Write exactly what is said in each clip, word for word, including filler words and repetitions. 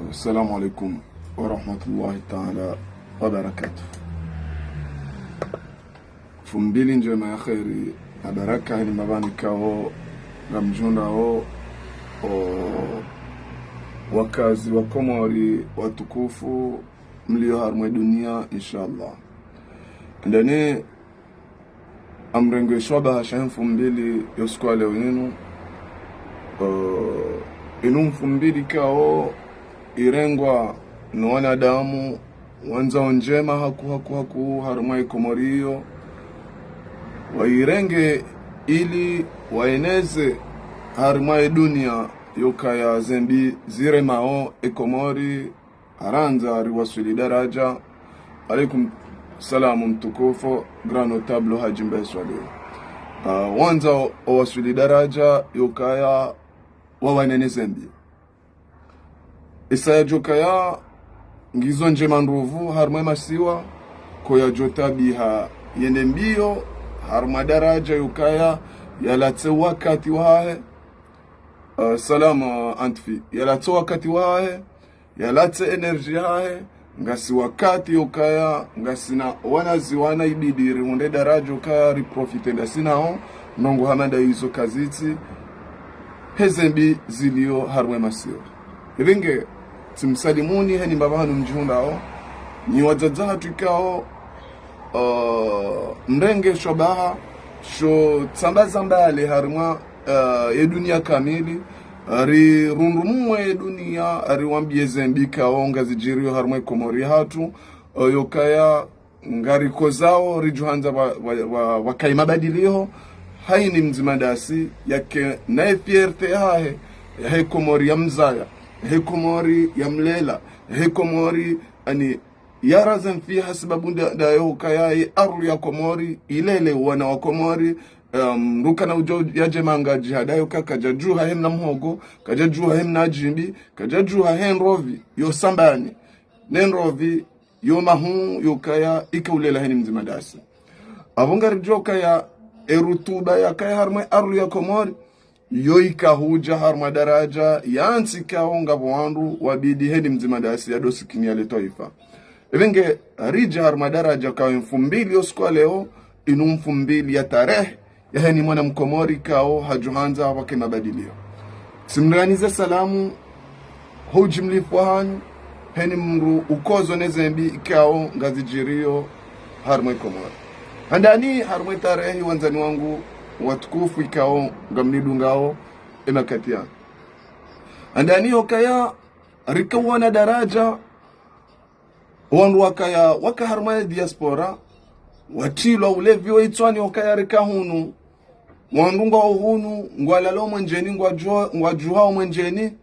Assalamu alaikum warahmatullahi taala wabarakatuh. Mfumbili ndjema ya kheri na baraka heni mbapvi ikao ngamdjihundrao, o wakazi wa Komori watukufu mlio harumwa ye dunia, inshallah. Ndani amrenge shwabaha sha mfumbili yo usiku wa leo inu. Eh, inu mfumbili ikao irengwa no wanadamu wandzao ndjema haku, haku, haku, harumwa ye Komori iyo. Wairenge ili waeneze harumwa ye dunia yokaya zembi ziremao e Komori, harandza riwaswili daraja. Alaikum salamu mtukufu, grand notable Hadji Mbae Swalihi. Ah, wandzao owaswili daraja yokaya wawanene zembi. Isa yadjokaya ngizo ndjema ndrovu harumwa ye masiwa, ko yadjotabiha yende mbio harumwa daraja yokaya yalatse wakati wahahe. Ah, salama Antfi, yalatse wakati wahahe, yalatse énergie yahahe, ngasi wakati yokaya ngasina wanazi wana ibidi rihundre daraja yokaya riprofite ndasi nao, ndrongoo hama nda izo kazitsi, he zembi zilio harumwa ye masiwa. Ipvinge, tsimsalimuni heni mbapvi hanu mdjihundrao, nyi wadzadze hatru ikao, eh, mrenge shwabaha sho tsambaza mbale harumwa, eh, ye dunia kamili, eh, rirundumwe ye dunia, eh, riwambie zembi ikao ngazidjirio harumwa ye Komori hatru, eh, yokaya ngarikozao ridjuhandza wa, wa, wa, wakaye mabadiliho, hayina mdzima ndasi yake naye fierté yahahe, yahe Komori yamzaya, yahe Komori yamlela, yahe Komori, ani, yaraza mfi hasibabu nda, nda yokaya ye ardhwi ya Komori ilele wana wa Komori. Em, mdru kana udjo yadje manga djihada yokaya kadjadjuha he mna mhogo, kadjadjuha he mna djimbi, kadjadjuha he ndrovi yo sambani, ne ndrovi yo mahuu yokaya ika ulela heni mdzima ndasi. Apvo ngaridjo kaya e rutuba yakaya harumwa ye ardhwi ya Komori, yo ikahudja harumwa daraja yantsi ikao ngapvo wandru wabidi heni mdzima ndasi yado sikini ya le twaifa. Ipvinge ridja harumwa daraja ikao mfumbili yo usiku wa leo, inu mfumbili ya tarehi, yaheni mwana mkomori ikao hadjuhandza wake mabadilio. Tsimringanize salamu, ho udjimlifu wahanyu, heni mdru ukozo ne zembi ikao ngazidjirio harumwa ye Komori. Handani harumwa ye tarehi wandzani wangu watukufu ikao ngamnidungao e makati yanu. Handani yokaya rikawana daraja, wandru wakaya waka harumwa ye diaspora, watrilwa ulevi wo itswani yokaya rika hunu. Wandru ngwao hunu, ngwalalao mwenjeni, ngwadjuha-, ngwadjuhao mwenjeni.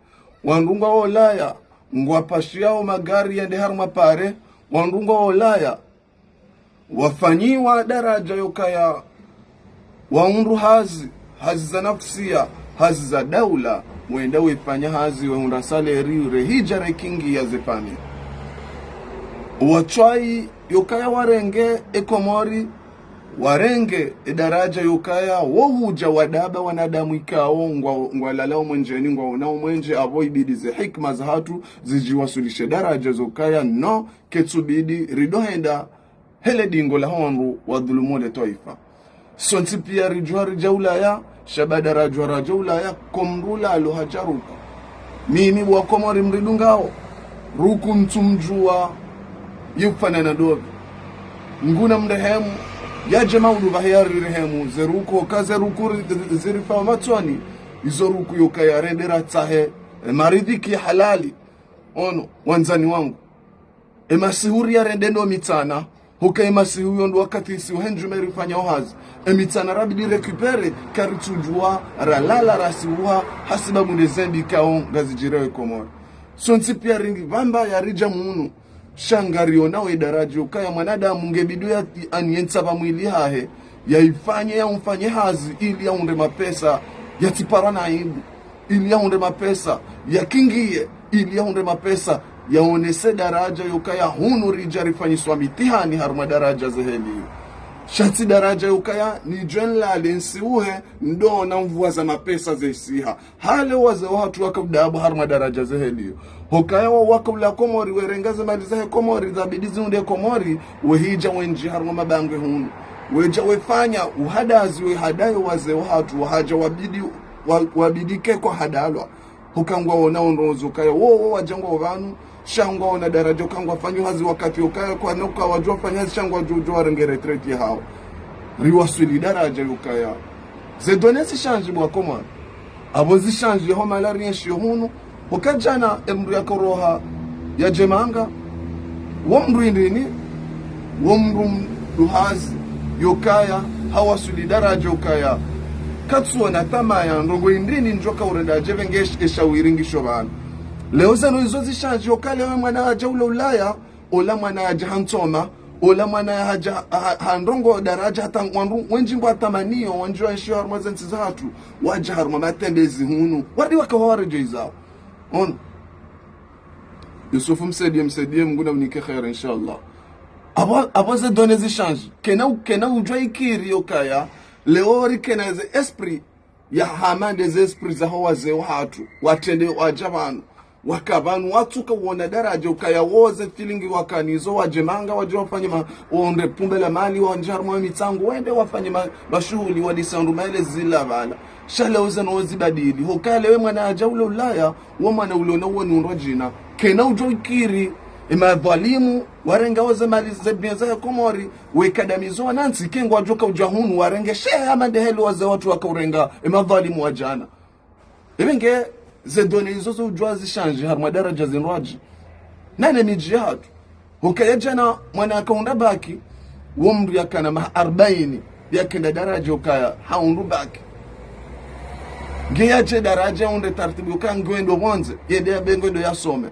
Wandru ngwao Ulaya, ngwapashiao magari yende harumwa pare. Wandru ngwao Ulaya, wafanyiwa daraja yokaya wahundru hazi, hazi za nafsia, hazi za daula, wenda wefanya hazi, wehundra saleri, rehidja rekingi ya zefami. Watswayi yokaya warenge e Komori, warenge e daraja yokaya wo hudja wadaba wanadamu ikao ngwa, ngwalalao mwenjeni, ngwaonao mwenje, apvo ibidi ze hikima zahatru zidjiwaswilishe daraja zokaya no, ketsubidi rido henda hele dingo la wandru wadhulumu le twaifa. Sontsi pia ridjuha ridja Ulaya, sha baada radjuha radja Ulaya, ko mdru lalo hadja ruku. Mimi bo wa Komori mridungao, ruku ntsumdjuwa, yufanana ndopvi. Nguna mrehemu, yadje maudu pvahe yarirehemu, ze ruku, ka ze ruku ri-, ri-, zirifa matsoni, izo ruku yokaya rende ratsahe, e maridhiki ya halali. Ono, wandzani wangu. E masihu riyarende no mitsana, huka e masihu yo ndo wakati isi uhe ndjume rifanyao hazi. E mitsana rabidi récupérer, karitsudjuwa, ralala, rasiuha, hasibabu nde zembi ikao ngazidjiriao e Komori. Sontsi pia ringi pvamba yaridja munu, sha ngarionao e daraja yokaya mwanadamu ngebidi ya, aniyentsa pva mwili hahe, yaifanye, yaumfanye hazi, ili yaundre mapesa, yatsiparwa na aibu. Ili yahundre mapesa, yakingiye, ili yahundre mapesa, yaonese daraja yokaya hunu ridja rifanyiswa mitihani harumwa daraja zeheli. Sha tsi daraja yukaya nidjo nlale ntsiuhe, ndo na mvua za mapesa zesiha. Hale wazee wahatru waka udabo harumwa daraja zeheliyo. Hukaya wao waka ula Komori, werenga ze mali zahe Komori, zabidi ziunde Komori, wehidja wendji harumwa mabangwe hunu. Wedja wefanya uhadazi, wehadayo wazee wahatru, wahadja wabidi, wa, wabidi ke kwahadalwa. Huka ngwaona ondrozo kaya, wo, wo wadja ngwao pvanu, sha ngwaona daraja uka ngwafanyo hazi wakati ukaya, kwana uka wadjo wafanya hazi, sha ngwadjo, djo warenge retraite yahao. Riwaswili daraja yukaya. Ze données zishandji bwa Komori. Apvo zishandji ho mahala rienshio hunu, huka djana emdru yakoroha yadje Manga, wo mdru indrini, wo mdru mduhazi, yukaya, hawaswili daraja ukaya. Katsuona tama ya ndrongo indrini ndjoka urenda yadje pvenge esh-, eshawiri ngisho pvanu. Leo zanu izo zishandji, huka leo mwana yadja ula Ulaya, ola mwana yadja hantsoma, ola mwana yahadja ha-, handrongo daraja hata wandru wendji ngwatamaniyo, wandji wenshio harumwa zentsi zahatru, wadja harumwa matembezi hunu. Wadi waka wawaredjei zao. Ono. Yusufu msaidie, msaidie, Mungu namnike kheri, inshallah. Apvo, apvo ze données zishandji. Kena u-, kena udjua ikiri yukaya. Leo rikena ze esprit ya hama nde ze esprit zaho wazee wahatru. Watrende wadja pvanu. Waka pvanu watsuka uona daraja ukaya wo ze feeling wakanazo wadje Manga wadje wafanye ma-, wahundre pumbe la mali wandje harumwa mitsango wende wafanye ma-, mashuhuli wadisandru maele zila pvala. Sha leo zanu zibadili. Hukaya leo mwana yadja ula Ulaya, wo mwana ule ona uwo ni undrwa djina. Kena udjo ikiri, emadhwalimu, warenga wo ze mali ze bien zahe Komori, wekadamizo wanantsi, ke ngwadjoka udja hunu, warenge shehe hama ndeheli wazee wahatru waka urenga, emadhwalimu wa djana. Epvenge, ze données izo zo udjua zishandji, harumwa daraja zindrwadji. Nane midji yahatru. Hukaya djana mwana yaka undra bac, wo mdru yakana maha arbaini, yakenda daraja ukaya, haundru bac. Nge yadje daraja undre taratibu ukaya ngwendo pvondze, yende yabe ngwendo yasome.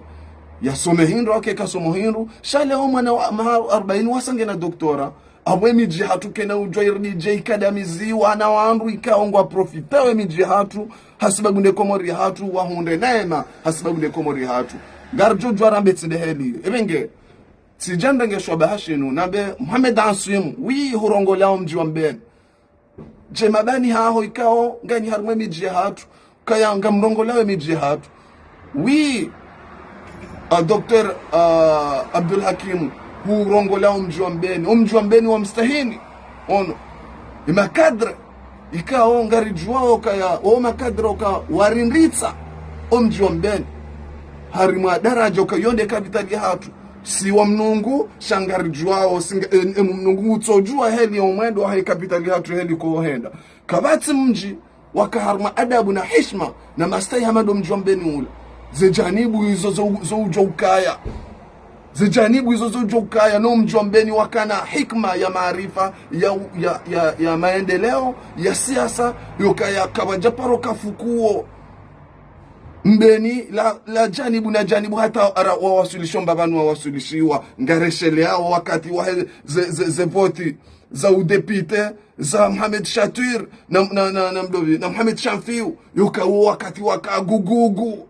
Yasome hindru, ake kasomo hindru, sha leo mwana wa maha arbaini wasa ngena doctorat. Apvo emidji yahatru kena udjua iridi dje ikadamiziwa na wandru ikao ngwa profitao emidji yahatru, hasibabu nde Komori yahatru, wahundre neema, hasibabu nde Komori yahatru. Ngaridjo djua rambe tsi ndeheli. Epvenge, tsidja ndrenge shwabaha shinu, nambe Mohamed Aswim, wi hurongolao mdji wa Mbeni. Dje mabani haho ikao, nganyi harumwa emidji yahatru, kaya ngamrongolao emidji yahatru. Wi, a docteur, a, Abdul Hakim, hurongolao mdji wa Mbeni. Omdji wa Mbeni wamstahini. Ono. Emakadre. Ikao ngaridjuao kaya, o makadre uka warindritsa omdji wa Mbeni. Harumwa daraja uka yonde kapitali yahatru. Si wa mnungu, sha ngaridjuao, singa, e, e, mnungu utsodjua heli omwendo wahe kapitali yahatru heli kohenda. Kapvatsi mdji, waka harumwa adabu na hishma na mastahi hama ndo mdji wa Mbeni ula. Ze janibu izo zo, zo udjua ukaya. Ze janibu izo zo udjua ukaya, no mdji wa Mbeni wakana hikma ya maarifa, ya, ya, ya, ya maendeleo, ya siasa, yukaya kapvadja paro kafukuo. Mbeni la, la janibu na janibu hata ara wawaswilisho mbapvanu wawaswilishiwa, ngaresheleao wakati wahe ze, ze, ze voti za udepite, za Mohamed Shatur na, na, na, na mdopvi, na Mohamed Shamfiu, yoka uwo wakati waka gugugu.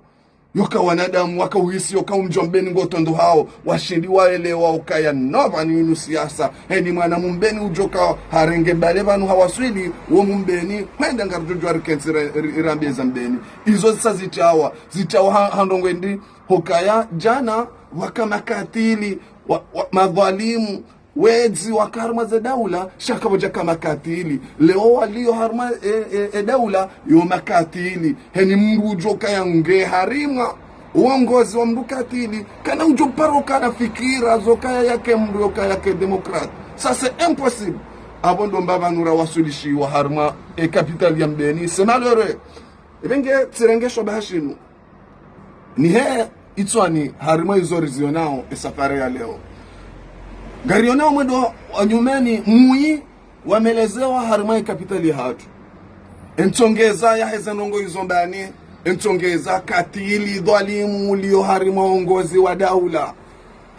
Yoka wanadamu waka uhisi, yoka omdji wa Mbeni ngo tondo hao, washindi waelewa ukaya no pvanu inu siasa. Heni mwana Mumbeni udjoka harenge bale pvanu hawaswili, wo Mumbeni, hwenda ngaridjo djua rikentsi ra-, ri-, rirambe za Mbeni. Izo zisa zitrawa, zitrawa ha-, ha ndrongo indri, hukaya djana, waka makatili, wa, wa, madhwalimu, wedzi waka harumwa ze daula, sha kapvwadjaka makatili. Leo walio harumwa e, e, e daula, yo makatili. Heni mdru udjo kaya nge harumwa uongozi wa mdru katili, kana udjo paro kana fikira zo kaya yake mdru yo kaya yake démocrate. Ça, c'est impossible. Apvo ndo mbapvanu rawaswilishiwa harumwa e capitale ya Mbeni. C'est malheureux. Epvenge tsirenge shwabaha shinu. Nihe itswani harumwa izo rizionao e safari ya leo. Ngarionao mwendo wa nyumeni mwi wamelezewa harumwa e capitale yahatru. Entsongeza yaheze ndrongo izo mbani, entsongeza katili dhwalimu ulio harumwa uongozi wa daula.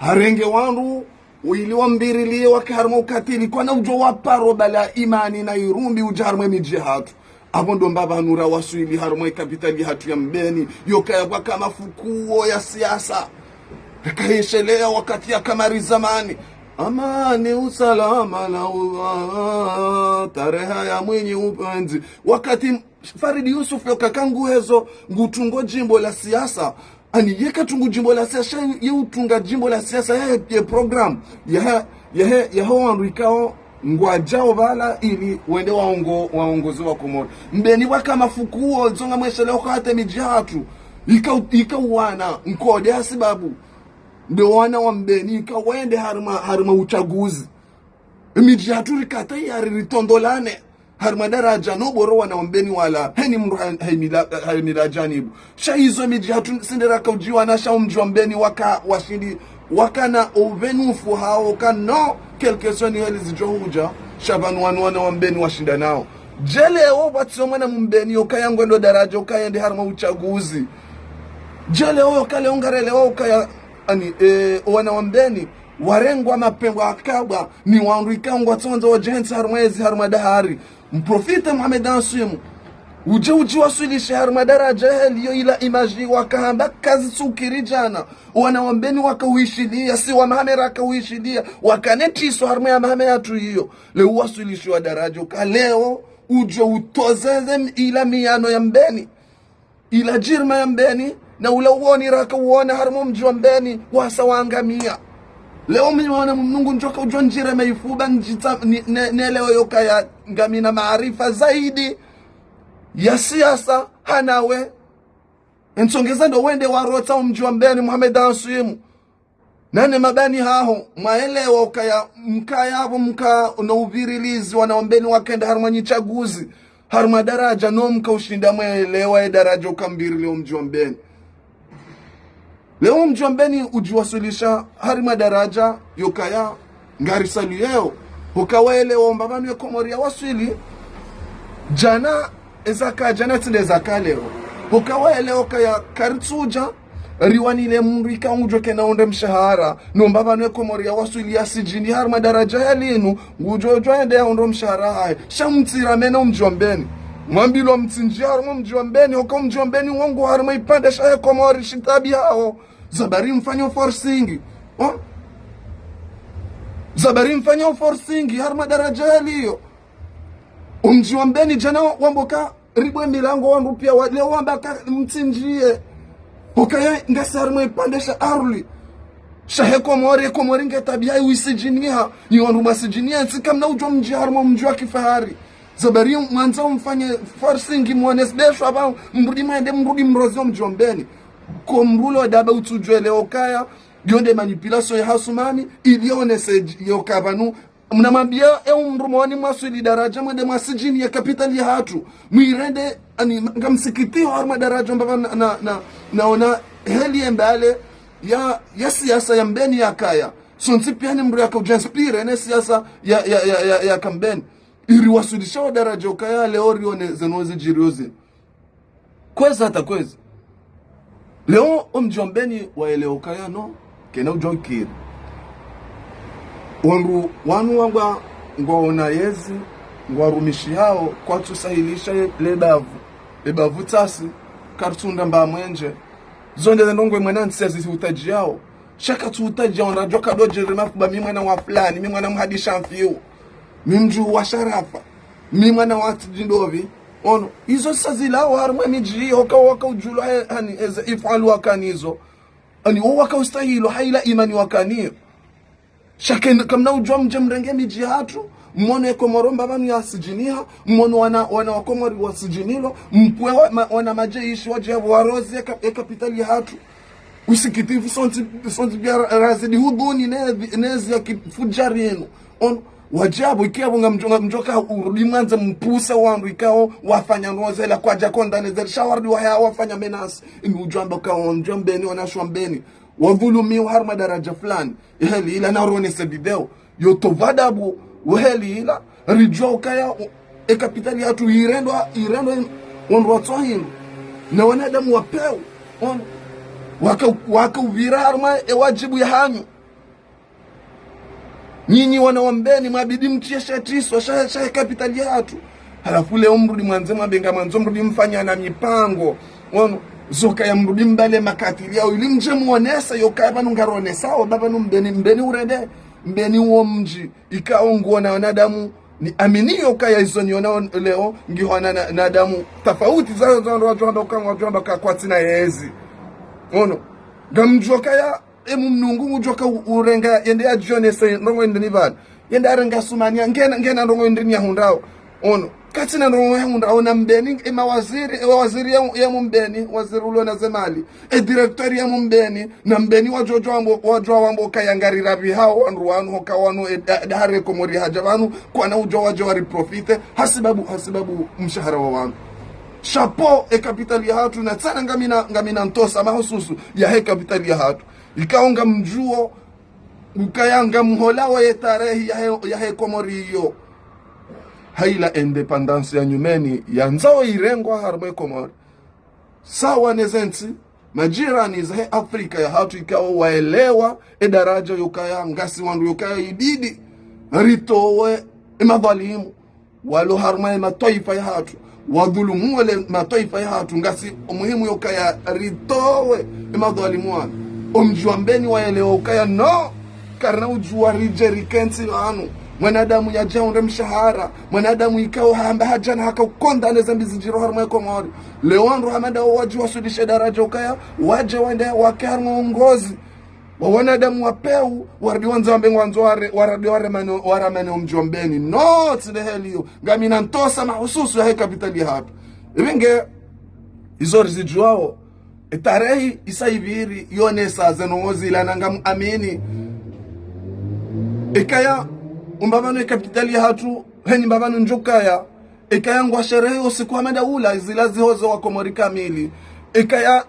Harenge wandru, ili wambirilie wake harumwa ukatili, kwana udjo waparo bala imani na irumbi udja harumwa e midji yahatru. Apvo ndo mbapvanu rawaswili harumwa e capitale yahatru ya Mbeni, yokaya pvwaka mafukuo ya siasa. Reka heshelea wakati yaka mari zamani. Amani, usalama na uwa, tareha ya mwinyi upenzi. Wakati Farid Yusuf yoka kangu hezo, ngutungo jimbo la siasa. Ani yeka tungu jimbo la siasa, ye utunga jimbo la siasa, ye, ye program, ya, ya, ya ho wandru ikao ngwadjao pvala ili wende waongo-, waongoze wa Komori. Mbeni waka mafukuo, zonga mweshele oko hata midji hatru. Ika, ika wana, nkode hasibabu. Nde wana wa Mbeni, ika wende harima, harima uchaguzi. Midji hatru rikata yari ritondolane. Harima daraja no boro wana wa Mbeni wala. Heni mru ha-, haimila, haimila janibu. Sha izo midji hatru sindera kaujiwa na sha umdji wa Mbeni waka washindi. Wakana uvenufu hao ka no. Quelque soit ni heli zidjo huja. Sha pvanu wanu wana wa Mbeni washinda nao. Djele o pvatsi o mwana Mbeni yoka yangwendo daraja yoka yende harima uchaguzi. Djele o yoka le ongarele o yoka ya, ani, eh, wana wa Mbeni. Warengwa mapengwa akabwa, ni wandru ikao ngwatsonza wa jentsi harumwa ezi harumwa dahari. Mprofite Mohamed Ansimu. Uje ujiwaswilishe harumwa daraja heli yo ila imaji wakahamba kazi tsukiri jana. Wana wa Mbeni waka uhishilia, si wa Mahamera aka uhishilia. Wakane tiso harumwa ya Mahamera tu iyo. Le uwaswilishe wa daraja uka leo, uje utozeze m-, ila miyano ya Mbeni. Ila jirima ya Mbeni, na ula uoni raka uona harumwa mdji wa Mbeni, wasa wangamia. Leo mi wana Mnungu ndjoka udjo njire meifuba njitsa, ni, ne, ne leo yoka ya ngamina maarifa zaidi ya siasa hanawe. Entsongeza ndo wende warotsa umdji wa Mbeni Mohamed Ansimu. Nane mabani haho, mwaelewa ukaya, mkaya apvo mka no uvirilizi wana wa Mbeni wakenda harumwa nyi chaguzi, harumwa daraja, no mka ushinda mwaelewa ye daraja uka mbiri leo mdji wa Mbeni. Leo mdji wa Mbeni ujiwaswilisha harumwa daraja yokaya, ngari salu yeo, uka waelewa omba pvanu ye Komori ya waswili, jana, ezaka jana tsi nde zaka leo. Uka waelewa ukaya karitsuja, riwanile mndru ika ngudjo kena undre mshahara. Nomba pvanu ye Komori ya waswili ya sijini harumwa daraja ya linu, ngudjo djo ende ya undro mshahara haye. Sha mtsira mena umdji wa Mbeni. Mwambilwa mtsindji harumwa mdji wa Mbeni, uka umdji wa Mbeni wongo harumwa ipande sha ye Komori shitabi hao. Zabari mfanyo forcing. Oh? Zabari mfanyo forcing harumwa daraja ya liyo. Umdji wa Mbeni jana wamboka ribwe milango wandru pia wa, leo wamba ka mtsindjie. Ukaya ngasi harumwa ipande sha arli. Sha he Komori, Komori nge tabiya iwisijiniha. Ni wandru masijiniha, tsi kamna udjo mdji harumwa mdji wa kifahari. Zabari mwandza umfanye forcing mwone sibeshwa pvao, mrudi mwende, mrudi mrozi omdji wa Mbeni. Ko mrulo daba utsudjwe leo kaya, yo nde manipulation ya Hasumani, ili yonese j-, yo ka pvanu, mnamwambia, e umdru mwani mwaswili daraja, mwende mwasijini ya kapitali ya hatru. Mwirende, ani, ngamsikitiho harumwa daraja, mbaba na, na, na, naona heli ye mbale ya, ya siasa ya Mbeni ya kaya. Sontsi pia ni mdru yaka udja inspire, ne siasa ya, ya, ya, ya, ya ka Mbeni. Iri waswilisha wa daraja ukaya leo rione zeno zijiriyo zinu. Kwezi hata kwezi. Leo omdji wa Mbeni waelewa ukaya no, kena udjo kiri. Wandru wanu wangwa ngwaona yezi, ngwarumishihao, kwatsusahilisha le bavu. Le bavu tsasi, karitsunda mba mwenje. Zo nde ze ndrongoo mwana ntsi ya zisi utajiyao. Sha katsu utajiyao, ndadjo kadojiri mafuba mi mwana wa fulani, mi mwana mhadisha mfiu. Mi mdjuu wa sharafa. Mi mwana wa tijindovi. Ono, izo sazilao harumwa midji, hoka waka udjulwa he, hani, eze ifalu wakanizo. Ani, wo waka ustahilo, ha ila imani wakaniyo. Sha kena, kamna udjua mdje mrenge midji hatru, mwono e Komoro mbapvanu yasijiniha, mwono wana, wana wa Komori wasijinilwa, mpwe wa, ma, wana majeshi wadje apvo warozi e ka, e kapitali ya hatru. Usikitifu sontsi, sontsi pia ra, razidi hudhuni ne, nezi ya kifujari yenu. Ono, wadje apvo, iki apvo ngamdjo, ngamdjoka urudi mwandze mpvusa wandru ikao wafanya nozela kwadja kondane zeli, sha warudi wahaya wafanya menace. Inu udjua amba ukao, mdjua Mbeni, wanashiwa Mbeni. Wadhulumiwa harumwa daraja fulani. Heli ila na uronese video. Yo topvwa adabu, heli ila, ridjua ukaya, o, e kapitali ya hatru irendwa, irendwa in, wandru watsohindru. Na wanadamu wa peu, ono, waka, waka upvira harumwa e wadjibu ya hanyu. Nyinyi wana wa Mbeni mwabidi mtrie she tiso, sha, sha e kapitali ya hatru. Halafu leo mrudi mwandze mwabenga mwandzo mrudi mfanya na mipango. Ono, zo kaya mrudi mbale makatili yao, ili mdje mwonese, yo kaya pvanu ngaronesao, mbapvanu Mbeni, Mbeni urende. Mbeni wo mdji ikao nguona wanadamu niaminio kaya izo niona leo, ngiona na, wanadamu tafauti za, za, wandru wadjo hamba uka, wandru wadjo hamba ka kwatsina yezi. Ono. Ngamdjuo kaya, emu Mnungu ngudjoka u-, urenga, yende yadjionese ndrongo indrini pvanu. Yende yarenge Asumani, ngena, ngena ndrongo indrini yahundrao. Ono. Katsina ndrongo yahundrao na Mbeni, ema waziri, e waziri ya, ya Mbeni, waziri ulo na zemali. E directeur ya Mbeni, na Mbeni wadjo, wadjo wambo, wadjo wambo kaya ngarirapvihao wandru wanu, hoka wanu, e, da, da hare Komori hadja pvanu, kwana udjo wadje wariprofite, hasibabu, hasibabu mshahara wa wanu. Chapeau, e capitale yahatru, na tsena ngamina, ngamina ntosa mahususu yahe capitale yahatru. Ikao ngamdjuo, ukaya ngamholawo ye tarehi yahe, yahe Komori iyo. Haila indépendance ya nyumeni, yandzao irengwa harumwa Komori. Sawa ne zentsi, majirani zahe Afrika yahatru ikao waelewa, e daraja yokaya, ngasi wandru yokaya ibidi, ritowe, e madhwalimu. Walo harumwa ye matwaifa yahatru, wadhulumu wale matwaifa yahatru, ngasi omuhimu yokaya ritowe e madhwalimu wanu. Omdji wa Mbeni waelewa ukaya no, karina udjuwa ridje rikentsi pvanu. Mwanadamu yadja hundre mshahara, mwanadamu ikao hamba hadja na haka ukonda ne zambi zindjiro harumwa Komori. Leo wandru hama ndawo wadji wasudishe daraja ukaya, wadje wende wake harumwa uongozi. Wa wanadamu wa pewu, warudi wandza wambe ngwandzo ware, warudi waremane, waramane omdji wa Mbeni. No, tsi nde heli iyo. Ngamina ntosa mahususu yahe capitale yahatru. Ivi nge, izo rizidjuao. E tarehi isa ipviri, yonesa zeno zila na ngamuamini. Ikaya, umbapvanu e capitale yahatru, heni mbapvanu ndjokaya. Ikaya ngwasherehi usiku wa madaula, zila zihozo wa Komori kamili. Ikaya,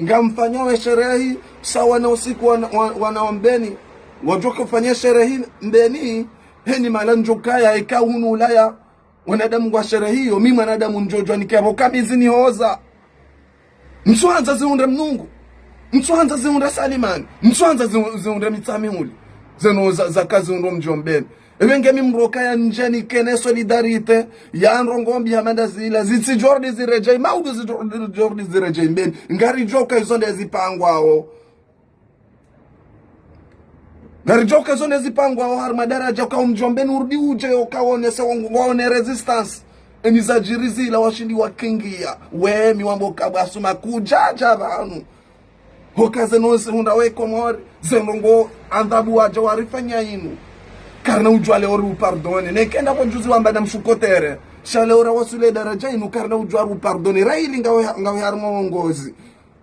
ngamfanyao e sherehi, sawa na usiku wana, wa, wana wa Mbeni. Wadjoka ufanya sherehi Mbeni, heni mahala ndjokaya, eka hunu Ulaya, wanadamu ngwasherehiyo, mi mwanadamu ndjodjwa nikaya pvo kamizi nihoza. Mtsuhandza zihundre Mnungu. Mtsuhandza zihundre Salimani. Mtsuhandza zihu-, zihundre Mitsamihuli. Zeno za, zaka zihundre omdji wa Mbeni. Ebe nge mi mdru okaya ndjeni kene solidarité, ya ndrongo mbi hama nda zila, zitsidjorudi ziredjei, maudu zitsidjorudi ziredjei Mbeni. Ngaridjoka izo nde zipangwao. Ngaridjoka izo nde zipangwao harumwa daraja ka omdji wa Mbeni urudi udje oka wonese wangu, waone résistance. Eni zadjiri zila washindi wakingia. Wemi wambo kabwa suma kudjadja pvanu. Hoka zeno zihundra we Komori, zeno ngo adhabu wadja warifanya inu. Karina udjwa leo ri upardonné. Neka enda pvo ndjuzi wamba na mshukotere. Sha leo rawaswili daraja inu karina udjwa ri upardonné. Rahili ngawe, ngawe harumwa uongozi.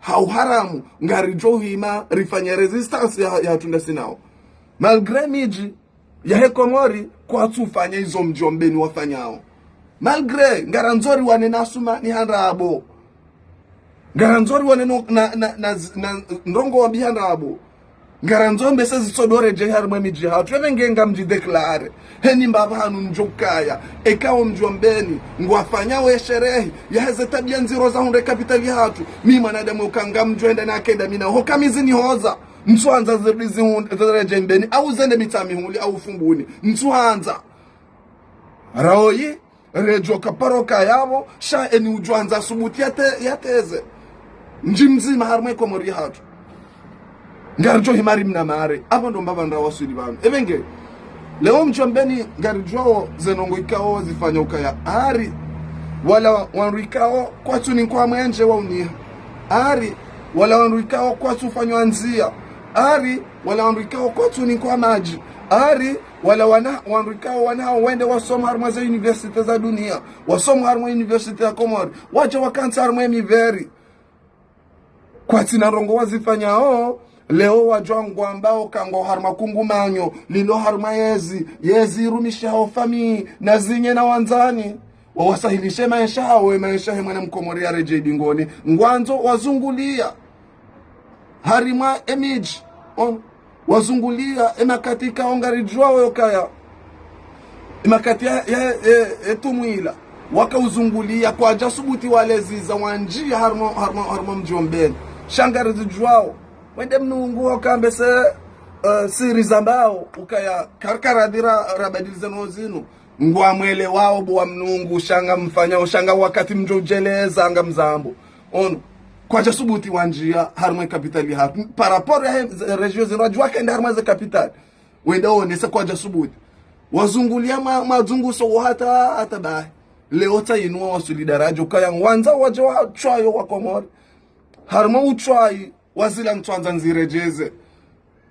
Ha uharamu, ngaridjo hima, rifanye résistance ya, yahatru nda sinao. Malgré midji, yahe Komori, kwatsufanya izo mdji wa Mbeni wafanyao. Malgré, ngarandzo riwane na Asumani handrabo. Ngarandzo riwane no, na, na, na, na ndrongo mbi handrabo. Ngarandzo mbese zitsodoredjei harumwa emidji yahatru. Ebe nge ngamdji déclaré. Heni mbapvanu ndjokaya. Eka omdji wa Mbeni. Ngwafanyao esherehi. Yaheze tabia ndziro zahundre capitale yahatru. Mi mwanadamu oka ngamdjo enda na akenda mina. Hoka mizi nihoza. Mtsuhandza zirudi zihund-, ziredjei Mbeni. Au zende Mitsamihuli, au Fumbuni. Mtsuhandza. Raoyi, redjo kaparo kayapvo, sha eni udjwandza subuti yate-, yateze. Mdji mdzima harumwa Komori yahatru. Ngaridjo hima rimnamare, apvo ndo mbapva ndrawaswili pvanu. Ebe nge, leo mdji wa Mbeni ngaridjuao zeno ngo ikao zifanya ukaya. Ari, wala wandru ikao kwatsu nikwa mwenje wa uniha. Ari, wala wandru ikao kwatsu fanywa ndzia. Ari, wala wandru ikao kwatsu nikwa madji. Ari, wala wana, wandru ikao wana wende wasoma harumwa ze université za dunia. Wasoma harumwa université ya Komori. Wadja wakantsi harumwa emiveri. Kwatsina ndrongo wazifanyao, leo wadjwa ngwambao ka ngo harumwa kungumanyo, lilo harumwa yezi, yezi irumishihao famiyi, na zinye na wandzani. Wawasahilishe maesha hawo, e maesha he mwana mkomori yaredjei dingoni. Ngwandzo wazungulia. Harimwa emidji, on, wazungulia, emakati ikao ngaridjuao yokaya. Emakati ya, ya, e, etumwila. Waka uzungulia, kwadja subuti waleziza wandjia harumwa, harumwa, harumwa mdji wa Mbeni. Sha ngarizidjuao. Wende Mnungu wakambese, eh, siri zambao, ukaya karkara dhira rabadilize no zinu. Ngwamwelewao bo wa Mnungu, sha ngamfanyao, sha nga wakati mdjo udjeleza, ngamzambo. Ono. Kwadja subuti wandjia, harumwa e capitale yahatru. Par rapport yahe, ze, région zinu, wadjuwa kende harumwa ze capitale. Wende wonese kwadja subuti. Wazungulia ma-, madzunguso wo hata, hata bahi. Leo tsa inu wawasuli daraja ukaya ngwandzo wadje watswaye wa Komori. Harumwa utswayi, wazila ntswandza nziredjeze.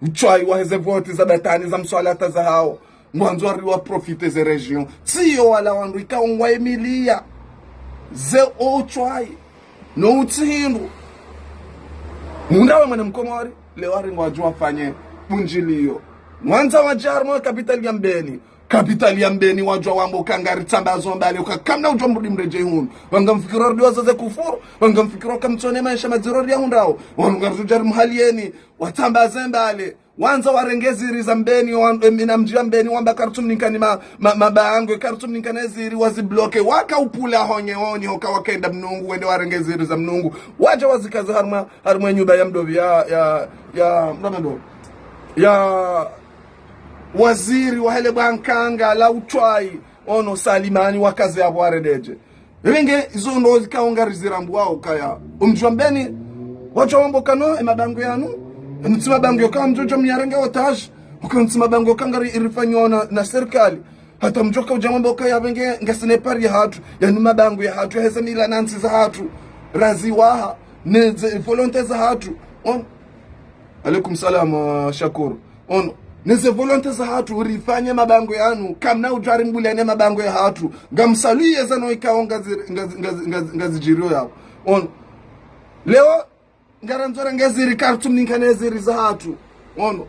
Utswayi waheze voti za batwali za mswalata zahawo. Ngwandzo wari waprofite ze région. Tsiyo wala wandru ikao ngwaimiliya ze utswayi. No utsi hindru. Munda we mwana Mkomori, leo wari ngwadjo wafanye bundjiliyo. Ngwandzo wadje harumwa capitale ya Mbeni. Capitale ya Mbeni wadjo wamba uka ngari tsambazo mbale uka kamna udjo mrudi mredjei hunu. Wanga mfikiro rudi wazaze kufuru. Wanga mfikiro kamtsone maesha madziro ya hundrao. Wanu ngari udjo ri mhaliyeni. Watsambaze mbale. Ngwandzo warenge ziri za Mbeni, wan-, em, ina mdji ya Mbeni, wamba karitsumnikani ma-, ma-, mabangwe, karitsumnikani ziri wazibloke. Waka upula honye honye, hoka wakenda Mnungu, wende warenge ziri za Mnungu. Wadje wazikaze harumwa, harumwa nyumba ya mdrovi ya, ya, ya, mdromendo. Ya waziri wahele bwankanga la utswayi, ono Salimani wakaze apvo warededje. Renge izo ndo zikao ngari zirambuwao ukaya. Omdji wa Mbeni, wadjo wamba uka no, e mabangwe yanu, emtsi mabangwe yoka mdjo djo myarenge otage, uka mtsi mabangwe yoka ngari irifanywa na, na serikali. Hata mdjoka udja wamba ukaya pvenge ngasina epari ya hatru, yanu mabangwe ya hatru, yaheze mila na ntsi za hatru, raziwaha, ne ze volonté za hatru. On. Alaikum salam, uh, Shakur. Ono, neze volonté za hatru, urifanye mabangwe yanu, kamna udjo ri mbulene mabangwe ya hatru, ngamsaliye zanu ikao ngazi-, ngazi-, ngazi-, ngazi-, ngazidjiriyo yapvo. Ono, leo, ngarandzo renge ziri karitsumnikane ziri za hatru. Ono,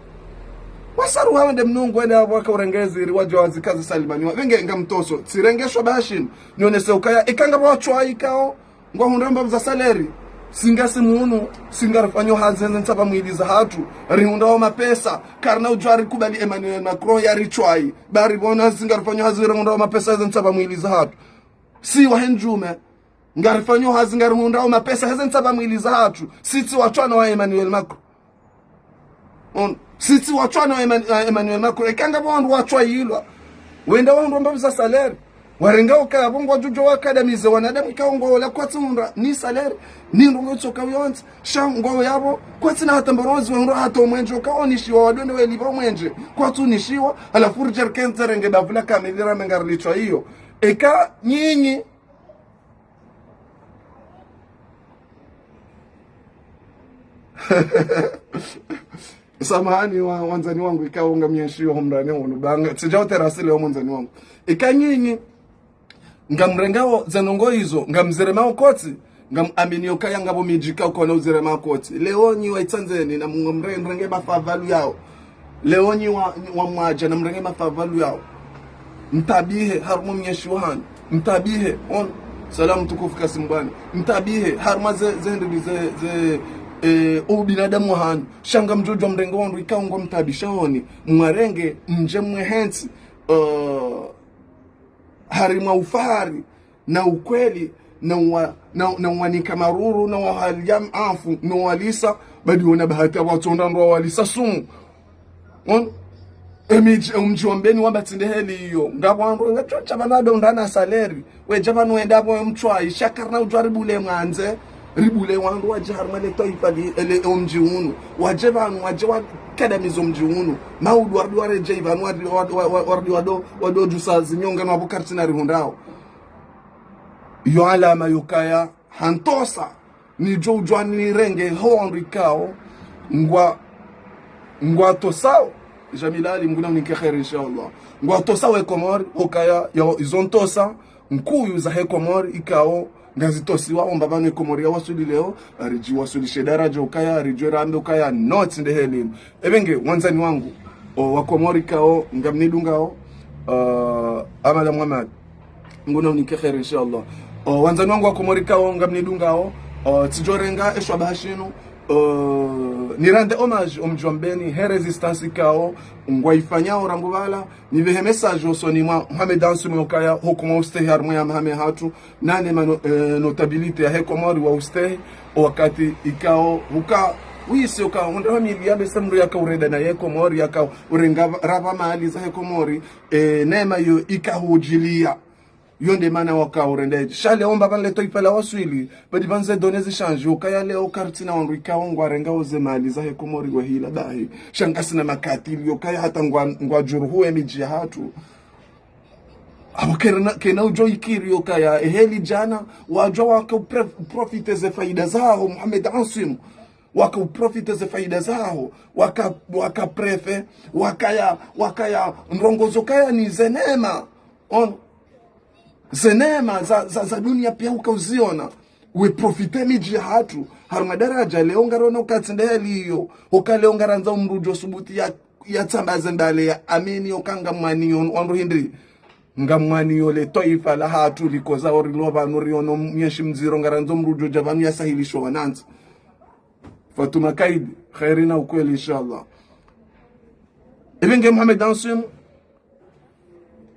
wasaruha wende Mnungu wende apvo waka urenge ziri, wadjo wazikaze Salimani wa, pvenge ngamtoso, tsirenge shwabaha shinu, nionese ukaya, ikanga pvo watswayi ikao, ngwahundra mbapvi za salaire. Si ngasi munu, si ngarifanyo hazi heze ntsapva mwili za hatru. Rihundrao mapesa. Karina udjo rikubali Emmanuel Macron yaritswayi. Bari pvona si ngarifanyo hazi rihundrao mapesa heze ntsapva mwili za hatru. Si wahe ndjume. Ngarifanyo hazi ngarihundrao mapesa heze ntsapva mwili za hatru. Si tsi watswana wa Emmanuel Macron. On, si tsi watswana wa Emman-, wa Emmanuel Macron. Ikanga pvo wandru watswayilwa. Wenda wandru mbapvi za salaire. Warenga ukaya pvo ngwadjo djo wakadamize wanadamu ikao ngwaola kwatsi hundra ni salaire, ni ndrongo itsoka uyonzi. Sha ngwao yapvo, kwatsina hata mbarozi wahundra hata omwenje, uka onishiwa wadwende welipva omwenje. Kwatsu nishiwa, halafu ridje rikentsi renge bavula kamili rame ngarilitswayiyo. Eka nyinyi Samahani wa, wandzani wangu, ikao ngamyenshiyo homrani hunu banga. Tsidja uterasile ho mwandzani wangu. Ika nyinyi, ngamrengao ze ndrongo izo, ngamziremao kotsi, ngamaminio ukaya ngapvo midji ikao kwana uzirema kotsi. Leo nyi wa Itsandzeni na mngamre-, mrenge mafavalu yao. Leo nyi wa, nyi wa Mwadja na mrenge mafavalu yao. Mtabihe, harumwa mnyeshi wahanyu. Mtabihe, on. Salamu tukufu Kasim Bwana. Mtabihe, harumwa ze, ze ndimi ze, ze, eh, ubinadamu wahanyu. Sha ngamdjo djuwa mrenge wandru ikao ngwamtabisha honi. Mwarenge, mdje mwehentsi, eh, harumwa ufahari, na ukweli, na uwa-, na, na uwanika maruru, na uwahaliya maafu, na uwalisa, badi wona bahati apvo watsonda ndo wawalisa sumu. On, emidji, omdji wa Mbeni wamba tsi nde heli iyo. Ngapvo wandru, ngatsotsa pvanu ado ndana salaire. Wedja pvanu wenda apvo mtswayi, sha karina udjuwa ribule mwandze, ribule wandru wadje harumwa le twaifa li, ele omdji unu. Wadje pvanu, wadje wakadamize omdji unu. Maudu warudi waredjeyi pvanu, warudi, warudi, warudi, warudi wado, wado djusa zinyonga no apvo karitsina rihundrao. Iyo alama yukaya, hantosa, nidjo udjuwa nirenge ho wandru ikao, ngwa, ngwatosao, Jamila Ali, Mngu na unike kheri, inshallah. Ngwatosao e Komori, hukaya, ya, izo ntosa, nkuyu zahe Komori, ikao, ngazitosiwa, omba pvanu e Komori yawaswili leo, aridji waswilishe daraja ukaya, aridjwe rambe ukaya, no tsi nde heli. Ebe nge, wandzani wangu, o, wa Komori ikao, ngamnidungao, uh, Amala Muhammad. Mngu na unike kheri, inshallah. O, wandzani wangu wa Komori ikao, ngamnidungao, o, tsidjorenga, eshwa bahashinu, o, nirande hommage, omdji wa Mbeni, he résistance ikao, ngwaifanyao rangu pvala, nipvehe message osoni mwa Mohamed Ansu mwe ukaya, hukuma ustehi harumwa ya mahame hatru, nane ma no-, eh, notabilité yahe Komori wa ustehi, o wakati ikao, huka, wisi uka, hundra wa mili ya bese mdru yaka urenda na ye Komori, yaka urenga va-, rapva mali zahe Komori, eh, neema iyo ika hudjiliya. Yo nde mana waka urenda edji. Sha leo mba pvanu le twaifa la waswili, badi pvanu ze données zishandji, ukaya leo kartsina wandru ikao ngwarengao ze mali zahe Komori wahila bahi. Sha ngasina makatili, yo kaya hata ngwa, ngwadjuruhu emidji yahatru. Abo kena, kena udjo ikiri yo kaya, eheli djana, wadjwa waka upre-, profite ze faida zaho, Mohamed Ansim. Waka uprofite ze faida zaho, waka, waka préfet, wakaya, wakaya ndrongo zo kaya ni ze neema. Ono. Ze neema za, za, za dunia pia uka uziona. We profite midji yahatru. Harumwa daradja, leo ngarona uka tsi nde heli iyo. Uka leo ngarandza umdru udjo subuti ya, ya tsambaze mbale ya amini uka ngamwaniyo, wandru hindri. Ngamwaniyo le twaifa lahatru likoza ori lo pvanu riono myeshi mdziro ngarandza umdru udjo dja pvanu ya sahilisho wanantsi. Fatuma Kaidi, kheri na ukweli, inshallah. Ebe nge Mohamed Ansim,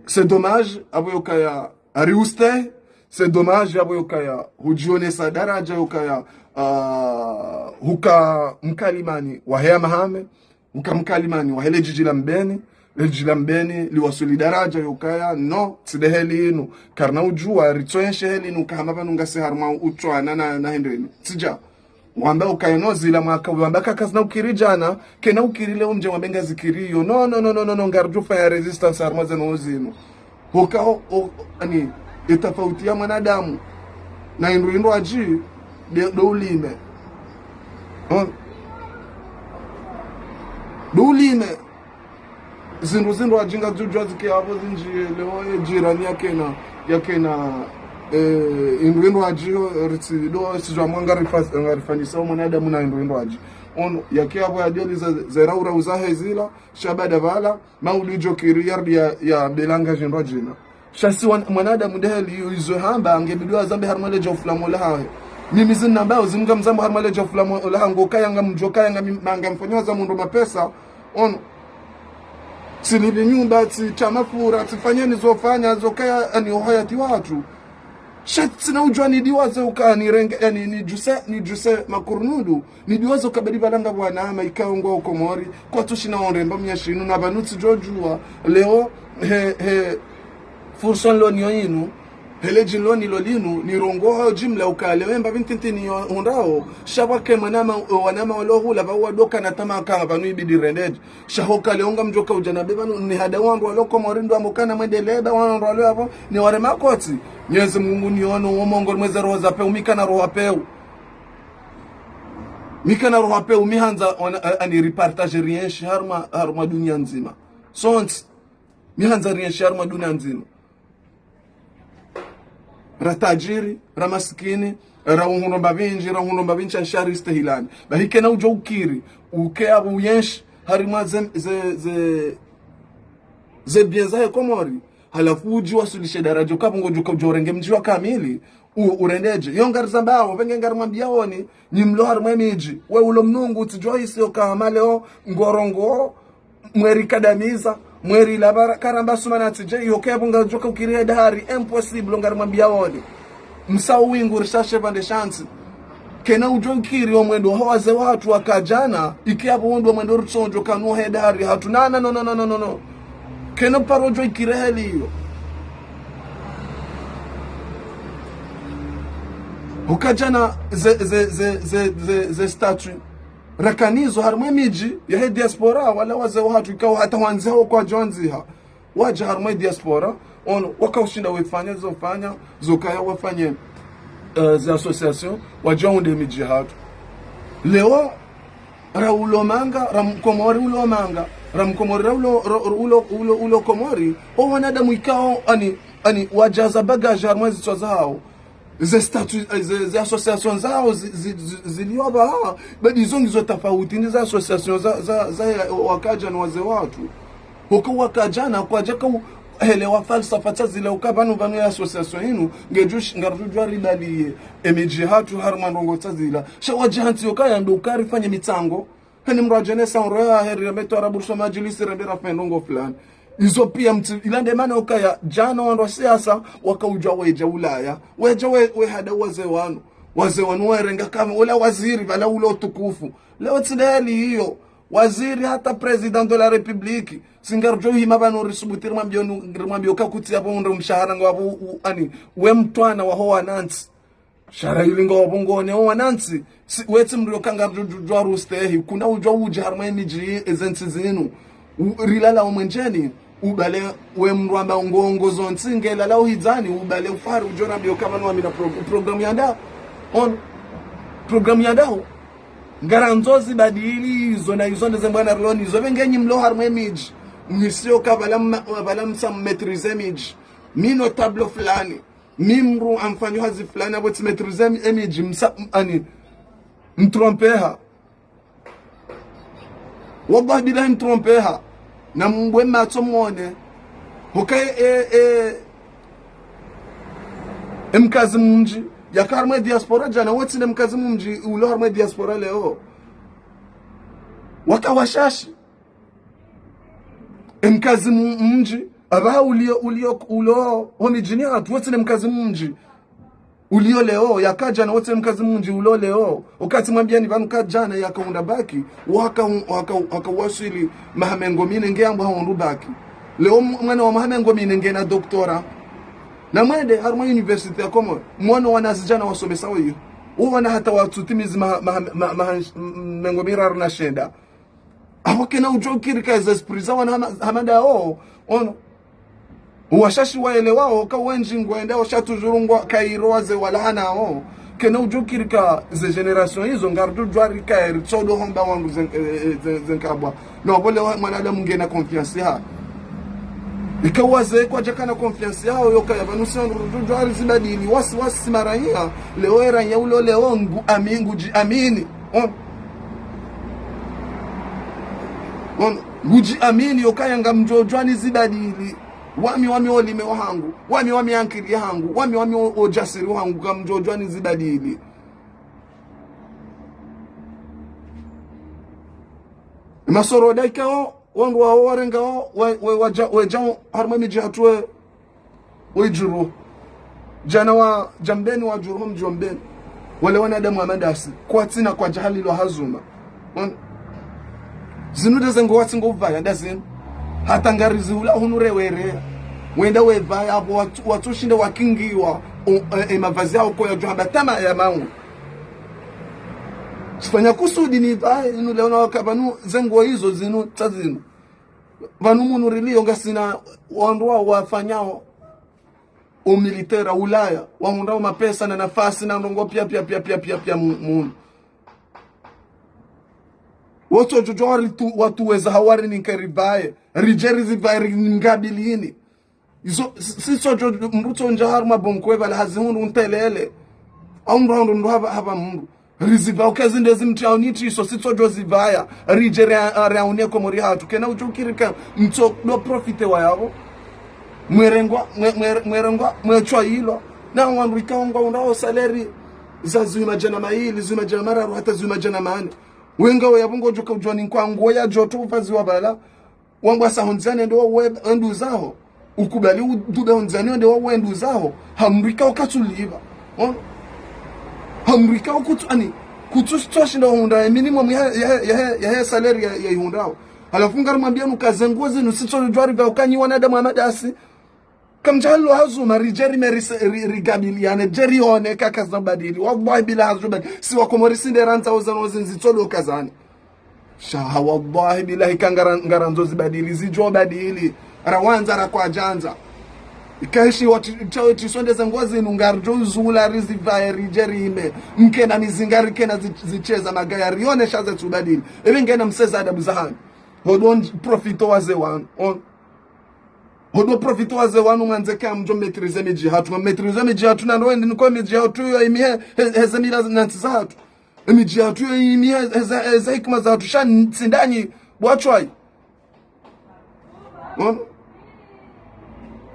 c'est dommage, abo yo kaya ariuste, c'est dommage, abo yo kaya hudjionesa daradja yo kaya, ah, huka mkalimani wahe ya Mahame, huka mkalimani wahe le djidji la Mbeni, le djidji la Mbeni liwaswili daradja yo kaya, no, tsi nde heli inu, karina udjuwa, ritsoenshi heli inu, kahama pvanu ngasi harumwa utswana na, na hindri inu. Tsidja. Wamba ukaya no zila mwaka, wamba kaka zina ukiri djana, kena ukiri leo mdje wambe ngazikiri yo. No, no, no, no, no, no, ngaridjo fanya résistance harumwa ze no zinu. Hoka, o, o, ani, etafauti ya mwanadamu na indru indru adji, de, do ulime. Huh? Do ulime. Zindru, zindru adji ngazidjudjwa zike apvo zindji, leo ye jirani yakena, yakena, eh, indru, indru adji, eh, ritsi, do, sijwa mwa ngarifa-, ngarifanyisa mwanadamu na indru, indru adji. Ono, yake apvo ya dioli za, za raura uzahe zila, sha baada pvala, mauli djo kiri yardi ya, ya belanga zindru adjina. Sha si wan-, mwanadamu nde heli iyo izo hamba, nge bidi wazambe harumwa le djaufu la Mola hahe. Mimi zina mbao, zimga mzambo harumwa le djaufu la Mola hahe, ngo kaya ngamdjo kaya ngami, ngamfanya waza mundro mapesa, ono. Tsilibi nyumba, tsitsa mafura, tsifanye nizo fanya, zo kaya, ani, uhayati watru. Sha tsina udjwa nidiwaze uka nirenge, yani, nidjuse, nidjuse makurundu. Nidiwaze uka badi pvala nga wanama ikao ngwa Komori, kwatsu shina ondremba myeshi inu, na pvanu tsidjodjuwa, leo, he, he, fursa nilo nayo inu, hele dji nilo nalo linu, nirongoe ho jimla uka leo emba pvi ntiti niyo hundrao, sha pvwake mwanama, wanama walo hula, pvwa wadoka na tama kama pvanu ibidi rendedje. Sha hoka leo ngamdjoka udja na beba nu, ni hada wandru walo Komori ndo amokana mwende leba wandru walo apvo, ni ware makoti. Mwenyezi Mungu niono, wo Mungu mweze roho za peu, mi kana roho ya peu. Mi kana roho ya peu, mi handza ona, a, ani ripartage rienshi harumwa, harumwa dunia ndzima. Sontsi, mi handza rienshi harumwa dunia ndzima. Ra tajiri, ra masikini, ra uhundro mba pvindji, ra uhundro mba pvindji, sha ri stehilani. Bahi kena udjo ukiri, uke apvo uyenshi, harumwa ze, ze, ze, ze bien zahe Komori. Halafu udji wasulishe daradja, uka pvo ngodjo ka udjo renge mdji wa kamili, u, urendedje. Yo ngarizambao, pvenge ngarimwambiaoni, nyi mlo harumwa emidji. We ulo mnungu, utsidjo hisi yo kama leo, ngorongo, mweri kadamiza, mweri labara, karamba suma na tsidje, yo ke pvo ngadjoka ukiri he dahari, impossible, ngarimwambiaoni. Msa uwingu rishashe pvandre shantsi. Kena udjo ukiri wo mwendo ho wazee watru waka djana, ike apvo wo ndo mwendo ritsondjo kanu he dahari hatru. Na, na, no, no, no, no, no, no. Kena paro djo ikiri heli iyo. Uka djana ze, ze, ze, ze, ze, ze statut rakanazo harumwa emidji yahe diaspora, wala wazee wahatru ikao hata hwandziha wo kwadjo wandziha. Wadja harumwa diaspora, ono, waka ushinda wefanya, zo fanya, zo kaya wafanye, eh, ze association, wadja wahundre emidji yahatru. Leo, ra ulo manga, ra mkomori ulo manga, ra mkomori ra ulo, ra, ra ulo, ulo, ulo Komori, o wanadamu ikao, ani, ani, wadjaza bagage harumwa zitswa zahao. Ze statut, eh, ze, ze association zahao zi, zi, zi, zilio apvaha, badi izo ngizo tafauti, ndi ze association za, za, za ya, waka djana wazee watru. Hoka waka djana, kwadjaka u, helewa falsafa tsa zile uka pvanu pvanu ya association inu, ngedjo sh-, ngarudjwa ribaliye, emidji yahatru harumwa ndrongo tsa zila. Sha wadji hantsi yo kaya ndo uka rifanye mitsango, Hani mdru adjenesa onro yahe, rire metwara bursa madjilisi, rende rafanye ndrongo fulani. Izo pia mtsi, ila nde mana ukaya, djana wandru wa siasa, waka udja wedja Ulaya. Wedja we, wehada wazee wanu. Wazee wanu werenga kama, ula waziri, pvala ulo utukufu. Leo tsi nde hali iyo. Waziri hata président de la République. Si ngaridjo hima pvanu risubuti rimwambiyo nu-, rimwambiyo ka kutsi yapvo undre mshahara ngwapvo u-, ani, we mtwana waho wanantsi. Shara ili ngwapvo ngone o wanantsi. Si, wetsi mndru yoka ngaridjo djwa rustehi. Kuna udjwa udje harumwa emidji ezentsi zinu. U-, rilala omwenjeni. Ubale we mndru amba ngongo zontsi ngelala ohidzani. Ubale ufari udjo rambiyo ka pvanu wamina pro-, programme ya nda. On. Programme ya ndaho. Ngarandzo zibadili izo na izo ndeze mbwana rilo nizo. Pvenge nyi mlo harumwa emidji. Mhisiyo ka pvala mma-, pvala msa maîtriser emidji. Mi notable fulani. Mi mndru amfanyo hazi fulani apvo tsi maîtriser em-, emidji msa-, m-, ani, mtrompeha. Wallahi billahi mtrompeha. Na mbwe matso mwone. Hoka e, e, emkazi mumdji. Yaka harumwa ediaspora djana, wetsi ne mkazi mumdji, ulo harumwa ediaspora leo. Waka washashi. Emkazi mu-, mumdji, apvaha uliyo, uliyo, ulo, homidjini hatru, wetsi ne mkazi mumdji. Uliyo leo, yaka djana wetsi ne mkazi mumdji ulo leo. Okati mwambiyani pvanu ka djana yaka unda bac, waka, waka, waka waswili maha mengo mine nge ambwa ha undu bac. Leo m-, mwana wa maha mengo mine ngena doctorat. Na mwende, harumwa université ya Komori, mwana wanazidjana wasomesa oyo. Uwana hata watsutimizi maha, maha, maha, maha, mengo miraru na shenda. Apvo kena udjo ukiri ka ze esprit za wana hama-, hama ndawo, ono. Washashi waelewao, ka wendji ngwenda, washa toujours ngwa kairo waze wala hanao. Kena udjo ukiri ka ze génération izo, ngaridjo djwa rika eri, tsodo homba wangu zen-, eh, eh, zen-, zenkabwa. No, pvole wa-, mwanadamu ngena confiance ha. Ika waze kwadjakana confiance yao, yoka ya pvanu sio ngaridjo djwa rizibadili, wasi, wasi maraya, leo eraya ulo leo ngu ami-, ngudji amini. On. On. Ngudji amini yokaya ngamdjo djwa nizibadili. Wami, wami olime wahangu. Wami, wami ankili yahangu. Wami, wami o-, ojasiri wahangu. Ngamdjo djwa nizibadili. Masoro daikao, wandru wao warengao, wa-, wa-, wadja-, wedjao, harumwa emidji hatru we, Wi djuru. Djana wadja Mbeni, wadjuru ho mdji wa Mbeni. Wale wanadamu wa madasi. Kwatsina kwadja halilwa hazuma. Wan-, zinu ndeze ngo watsi ngo upvaya nda zinu. Hata ngarizi hula hunu rewere. Wenda wepvaya apvo watsu, watsu shinda wakingiwa. O, e, e mavazi yao koyadjo hamba tama ya mawu. Tsifanya kusudi nipvaye, inu leo na waka pvanu ze nguo izo zinu, tsa zinu. Pvanu munu riliyo ngasina wandru wa wafanyao o militaire Ulaya, wahundrao mapesa na nafasi na ndrongo pia, pia, pia, pia, pia, pia mu-, munu. Wotsodjo djo wari tu-, watuweza hawari ninke ripvaye, ridje rizipvaye ringabilini. Izo, si-, sitsodjo mndru tsondja harumwa bonko we pvala hazihundru ntelele. Au mndru hahundru mndru hapva, hapva mndru. Rizipva uka zinde zimtriao nitri iso sitsodjo zipvaya. Ridje ria-, riaune Komori hatru. Kena udjo ukiri ka mtso do profite wa yapvo. Mwerengwa, mwe-, mwe-, mwerengwa, mwetswa ilo. Na wandru ikao ngwa undrao salaire za zihwi madjana mayili, zihwi madjana mararu, hata zihwi madjana mane. Wenga we yapvo ngodjo ka udjwa ni nkwa nguo ya djoto upvaziwa pvala. Wangwasa hondzani ende wa we-, wendu zaho. Ukubali udube hondzani ende wa wendu zaho. Hamrika ukatsulipva. On. Hamrika ukutsu-, ani, kutsu sitso shinda hundra ya minimum ya, ya, ya, ya, ya salaire ya, ya ihundrao. Halafu ngarimwambia nuka ze nguo zinu sitso djwari pva ukanyi wanadamu wa madasi. Kamdjalo hazuma, ridje rime ri-, ri-, rigabiliane, dje rione ka kazina badili. Wallahi bila hazubadili. Si wakomori sinde randza ozano zinzi tsolo kazani. Shaha wallahi billahi ka ngara-, ngarandzo zibadili, zidjo badili. Rawandza rakwadjandza. Ikaishi wati, tsawe tisonde ze nguo zinu ngaridjo zula rizipvaye ridje rime. Mkena mizingari kena zi-, zicheza magaya rione sha ze tsubadili. Ewe ngena mseza adabu zahanyu. Hodon profito waze wanu. On. Hodon profito waze wanu mwandze ka mdjo maîtriser midji hatru. Maîtriser midji hatru na ndo endi niko midji hatru yo imi he, he, heze mila na ntsi zahatru. Midji hatru yo imi he, heze, heze hikima zahatru sha ntsi ndanyi bwatshwayi. Ono.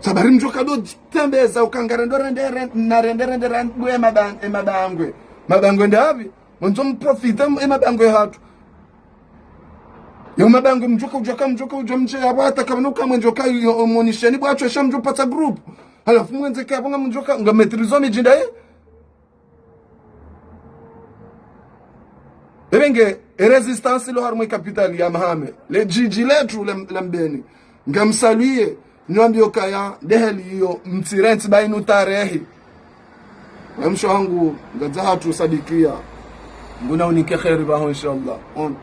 Sabari mdjo kado tembeza ukangare ndo rende, ren-, na rende, rende, rende, e maba-, e mabangwe. Mabangwe ndapvi? Mwandzo mprofite e mabangwe hatru. Yo mabangwe mdjo ka udjwa ka mdjo ka udjwa mdje yapvo hata kamwe nuka mwe ndjo ka yo monisheni bwatshwayi sha mdjo patsa groupe. Halafu mwendze ka yapvo nga mdjo ka, nga maîtriser midji ndaye. Ebenge, E résistance lo harumwa e capitale ya Mahame. Le djidji letru la, la Mbeni. Ngamsaluye, nyi wambiyo kaya, ndeheli iyo, mtsirentsi ba inu tarehi. Msho wangu, ngadza hatru sadikiya. Nguna unike kheri baho, inshallah. On.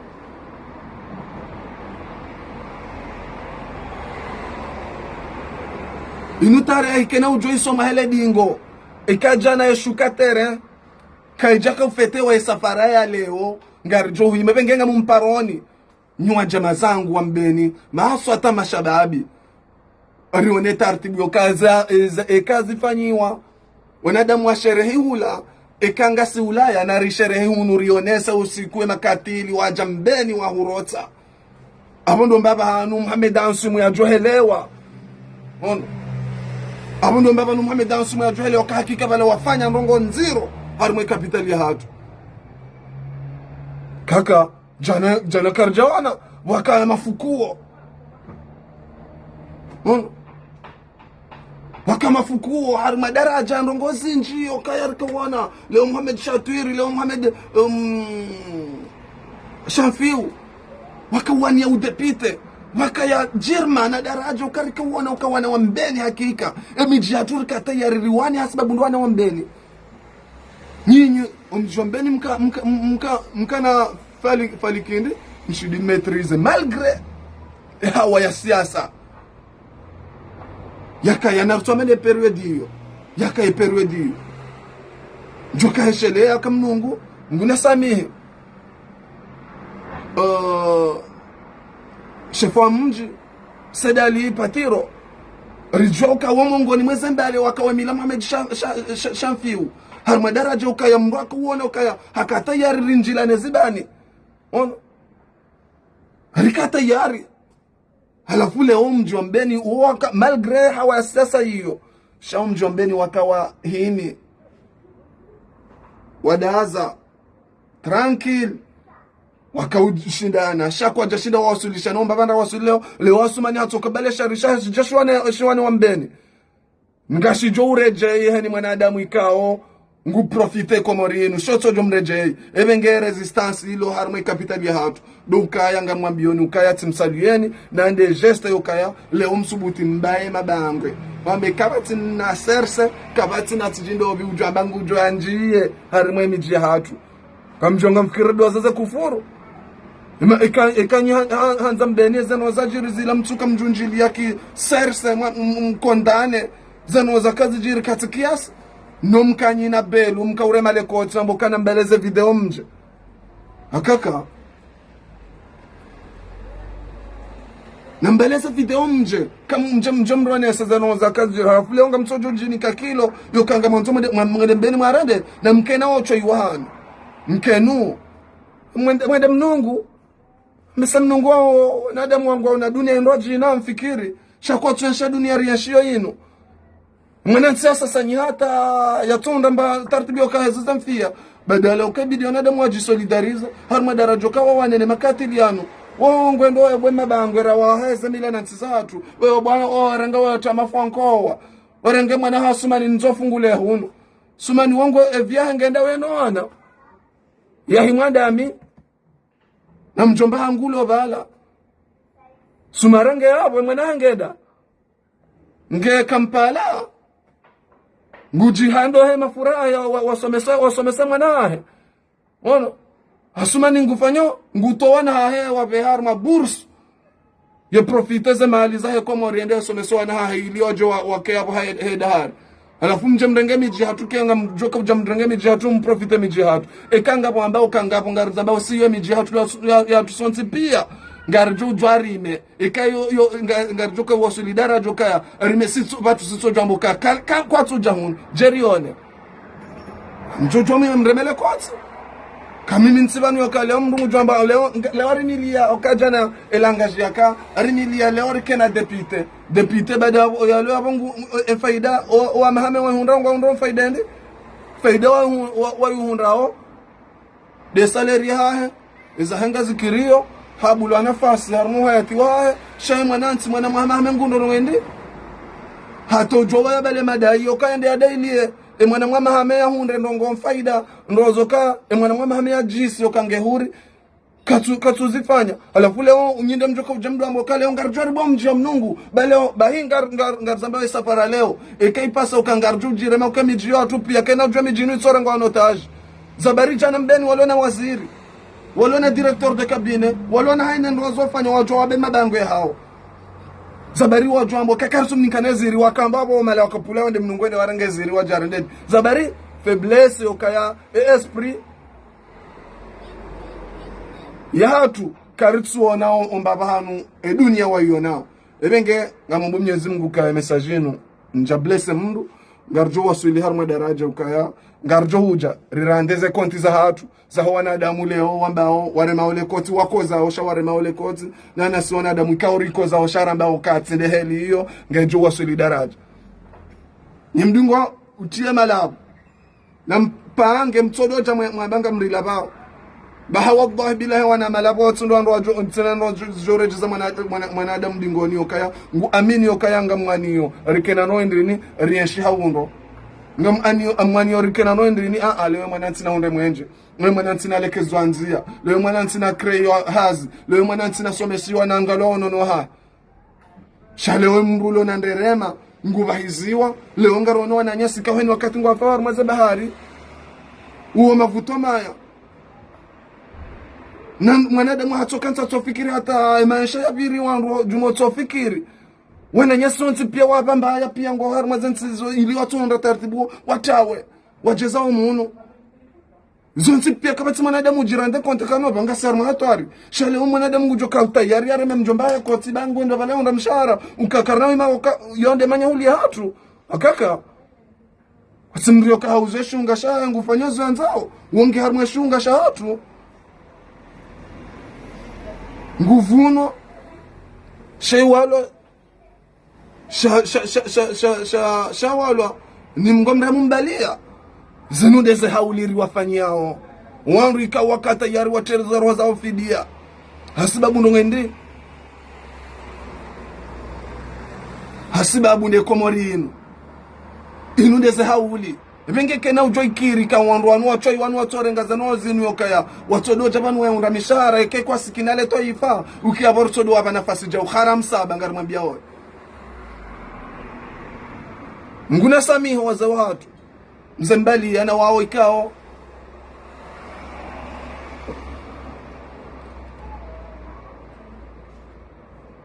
Inu tarehi kena udjo isoma hele dingo. Eka djana yeshuka terrain. Kayidjaka ufetewa ye safara ya leo. Ngaridjo huima be nge ngamumparoni. Nyi wadjama zangu wa Mbeni, mahaswa hata mashababi. Rione tartibu yo kazi, eza, e kazi fanyiwa. Wanadamu washerehi hula, eka ngasi Ulaya, narisherehi hunu rionese usiku we makatili wadja Mbeni wahurotsa. Apvo ndo mbapvi hanu Mohamed Ansumu yadjohelewa. Ono. Apvo ndo mbapvi hanu Mohamed Ansumu yadjohelewa, ka hakika pvala wafanya ndrongo ndziro, harimwa e capitale ya hatru. Kaka, djana, djana karidjawana, wakaya mafukuo. Ono. Waka mafukuo, harimwa daraja ndrongo zindji, okaya rikawana, leo Mohamed Shatwiri, leo Mohamed, um, Shanfiu. Wakawaniya udepite, wakaya djirma na daraja, oka rikawana, okawana wa Mbeni hakika. E midji yatru rika tayari riwane, hasibabu ndo wana wa Mbeni. Nyinyi, omdji wa Mbeni mka, mka, mka, mkana fali, fali kindi, mshidi maîtriser, malgré e hawa ya siasa. Yakaya naritswamene période iyo. Yakaya période iyo. Djoka heshelea ka Mnungu, Mngu nasamihi. Euh, shefu wa mdji, Said Ali Patiro, ridjuwa uka wo mongoni mwa ze mbale waka wamila Mohamed Sha-, Sha-, Sha-, Shanfiu. Harimwa daraja ukaya mndru akuwona ukaya haka tayari rindjilane zibani. Ono. Rika tayari. Halafu leo mdji wa Mbeni waka, malgré hawa ya siasa iyo, sha omdji wa Mbeni waka wa hini. Wadaza. Tranquille. Waka ushindana. Sha kwadja shinda wawasulisha. Nomba pvandra wasuli leo. Leo Asumani hatsoka bale sharisha. Shidja shiwane, shiwane wa Mbeni. Ngashidjo uredjeyi heni mwanadamu ikao ngu profiter Komori inu, sho tsodjo mredjeyi. Ebe nge résistance ilo harimwa e capitale ya hatru. Ndo ukaya ngamwambiyoni ukaya tsimsaluyeni, na nde geste yo ukaya, leo msubuti mbaye mabangwe. Wambe kapvatsi na serse, kapvatsi na tsidji ndopvi udjo amba ngudjo yandjiye harimwa e midji ya hatru. Kamdjo ngamfikiri dua zaze kufuru. Ima, eka, eka nyi ha, ha, handza Mbeni eze no zadjiri zila mtsuka mdjundjiliya ki serse mwa, m-, m-, mkondane. Ze no zaka zidjiri katsi kiasi. No mkanyina belu, mkaurema le koti, nambo kana mbeleze video mdje. Akaka. Nambeleze video mdje. Kam mdje, mdje mronese ze no zaka zidjiri. Halafu leo ngamtsodjo djinika kilo, yo ka ngamwandzo mwende, mwa-, mwende Mbeni mwarende, na mkena otsho iwahani. Mkenu. Mwende, mwende Mnungu. Mesa Mnungu wao, wanadamu wangu wao, na dunia indro djina mfikiri. Sha kwatsu ensha dunia rienshiyo inu. Mwana ntsi ya sasa nyi hata yatsonda mba tartibu yo kazi za mfiya. Badala ukabidi wanadamu wadjisolidarize. Harimwa daraja uka wawane ne makatili yanu. Wao ngwendo wabwe mabangwe ra waheze mila na ntsi za hatru. Wewe bwana, o waranga wa tama fwankowa. Warenge mwana ha Sumani ndzo fungule hunu. Sumani wongo evya hangenda weno wana. Yahi mwandami. Na mdjomba hangu lo pvala. Suma renge yapvo, mwana hangenda. Nge Kampala. Ngudjihando he mafuraha ya wa-, wasomesa, wasomesa mwana hahe. Ono. Asumani ngufanyo, ngutowa wana hahe wapve harumwa bourse. Ye profiter ze mali zahe Komori yende yasomese wana hahe ili wadjo wa-, wake yapvo hahe, he dahari. Halafu mdje mrenge midji hatru ke ngamdjoka udja mrenge midji hatru mprofiter midji hatru. Eka ngapvo amba uka ngapvo ngaridza amba usiyo midji hatru ya, ya, yatru sontsi piya. Ngaridjo udjwa rime. Eka yo, yo, nga, ngaridjo ka wasuli daraja ukaya. Rime sitso, pvatsu sitso djambo ka, ka, ka kwatsu dja hunu. Djerione. Mdjodjo mi mremele kotsi. Ka mimi ntsi pvanu yoka leo mndru ngudjwamba leo, leo arimiliya oka djana e langage yaka, arimiliya leo rikena député. Député baada ya leo apvo ngu, e faida, o, o wa Mahame wa hundra, ngwa hundra faida ndi. Faida wa, wa, wa hundra o. Nde salaire yahahe, eza henga zikiriyo, habulwa nafasi, harumwa uhayati wahahe, sha ye mwana ntsi, mwana mwa Mahame ngundo nwendi. Hata udjo waya bale madai, yoka yende yadailiye, e mwana mwa Mahame yahundre ndrongo mfaida, ndrozo ka, e mwana mwa Mahame yadjisi, yoka nge huri. Katsu, katsuzifanya. Halafu leo, unyinde mdjoka udja mdru ambe uka leo, ngaridjo haribu mdji wa Mnungu. Ba leo, bahi ngar-, ngar-, ngarizamba ye safara leo. Eka ipasa uka ngaridjo udjirema uka midji yatru pia, kena udjua midji inu itsorengwa en otage. Zabari djana mbeni walona waziri. Walona directeur de cabinet. Walona haina ndo wazofanya wadjo wabe mabangwe hao. Zabari wadjo ambe uka karitsu mnika ne ziri, wakamba abo male wakapvula wende Mnungu wende warenge ziri wadjarendeni. Zabari, faiblesse yokaya, e esprit yahatru, karitsuona o-, ombapvi hanu, e dunia waionao. Ebe nge, ngamomba Mnyezi Mungu ukaya e message inu, ndja blesse mdru, ngaridjo waswili harumwa daraja ukaya, ngaridjo hudja, rirande ze konti zahatru, zaho wanadamu leo, wambao, warema ole koti, wakozao sha warema ole koti, na nasi wanadamu ikao rikozao sha rambao katsi nde heli iyo, ngedjo waswili daraja. Ni mdungo, utie malabu. Na mpange mtsodo dja mwe-, mwabanga mrila bao. Baha wallahi billahi wana malabu watsundo wandru wadjo, ntsena ndo djo-, djo redjeza mwana, mwana, mwanadamu dingoni yokaya. Ngu amini yokaya ngamwaniyo. Rikena no indrini, rienshi ha undro. Ngamwaniyo, amwaniyo rikena no indrini, a, a, lewe mwana ntsina hundre mwenje. Lewe mwana ntsina lekezwa ndzia. Lewe mwana ntsina kreyo hazi. Lewe mwana ntsina somesiwa na ngalo ono no ha. Sha leo mdru ulo na nderema, ngupvahiziwa, leo ngarono wananyasi kahweni wakati ngwafao harumwa ze bahari. Uwo mavuto maya. Na mwanadamu hatsoka ntsa tsofikiri hata e maesha ya pviri wandru djumwa tsofikiri. Wananyasi wontsi pia wapvambaya pia ngwao harumwa ze ntsi zo ili watsonda taratibu watawe. Wadjeza omunu. Zontsi pia kapvatsi mwanadamu udjirande konte kano pvanga sar mwahatwari. Sha leo mwanadamu ngudjo ka utayari yareme mdjomba ya koti ba ngwendo pvale hundra mshahara. Ukakarna wima uka-, yonde manya huli yahatru. Akaka. Watsimrio ka hauze shunga sha ngufanya zo yandzao. Wonge harumwa shunga shahatru. Nguvuno. Sheiwalo. Sha, sha, sha, sha, sha, sha, sha walwa, ni mngo mremu mbalia. Zinu ndeze hauli riwafanyao. Wandru ika wakata yari watereza roho zao fidia. Hasibabu ndo ngendi. Hasibabu nde Komori inu. Inu ndeze hauli. Ebe nge kena udjo ikiri ka wandru wanu watsoyi wanu watsorenga zanu zinu yokaya. Watsodo dja pvanu waunda mishahara eke kwa sikina le twaifa. Ukia pvo rutsodo wapva nafasi dja uharam saba ngarimwambia oyo. Nguna samiho wazee wahatru. Mze Mbalia na wao ikao.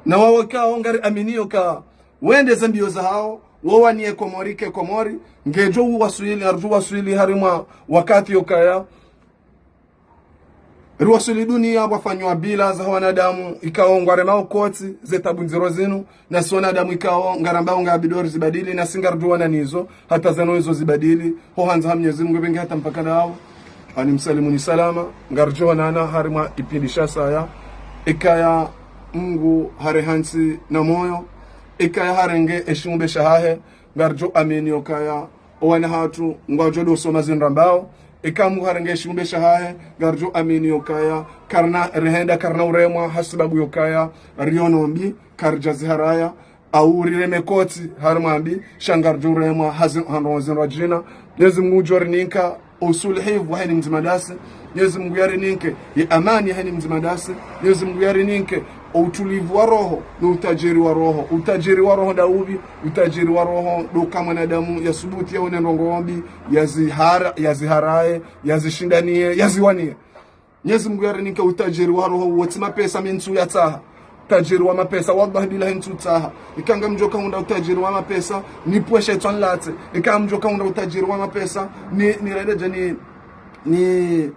Na wao ikao ngari amini yoka. Wende ze mbio zahao. Wo waniye Komori ke Komori, ngedjo uwaswili, arju waswili harimwa wakati yokaya. Riwaswili dunia pvwafanywa bila za wanadamu, ikao ngwaremao koti, ze tabu ndziro zinu, nasi wanadamu ikao ngarambao ngabidi rizibadili, nasi ngarudjuwana nizo, hata zanu izo zibadili, ho handza ha Mnyezi Mungu pvenge hata mpaka dawo. Ani msalimu ni salama, ngarudjuwanana harimwa ipindi sha saya, ikaya Mungu harehantsi na moyo, ikaya harenge eshiumbe shahahe, ngarudjo amini yokaya, owana hatru, ngwadjo do soma zindru ambao, ika Mungu harenge eshiumbe shahahe, ngarudjo amini yokaya, karina rehenda, karina uremwa, hasibabu yokaya, riono mbi, karidja ziharaya, au rireme koti, harimwa mbi, sha ngarudjo uremwa, hazi-, handro zindru djina, Mnyezi Mungu udjo rininka, usulihivu heni mdzima dasi, Mnyezi Mungu yarininke, ye amani heni mdzima dasi, Mnyezi Mungu yarininke, utulivu wa roho, ni utajiri wa roho, utajiri wa roho ndaubi, utajiri wa roho ndo ka mwanadamu ya subuti ya une ndrongo mbi, ya zihara, ya ziharaye, ya zishindaniye, ya ziwaniye. Mnyezi Mungu yarininke utajiri wa roho uwo tsi mapesa mi ntsu ya tsaha. Utajiri wa mapesa, wallahi billahi ntsu tsaha. Ika ngamdjo ka hundra utajiri wa mapesa, ni pweshe tswa nlatse. Ika ngamdjo ka hundra utajiri wa mapesa, ni, ni rende dje ni, ni,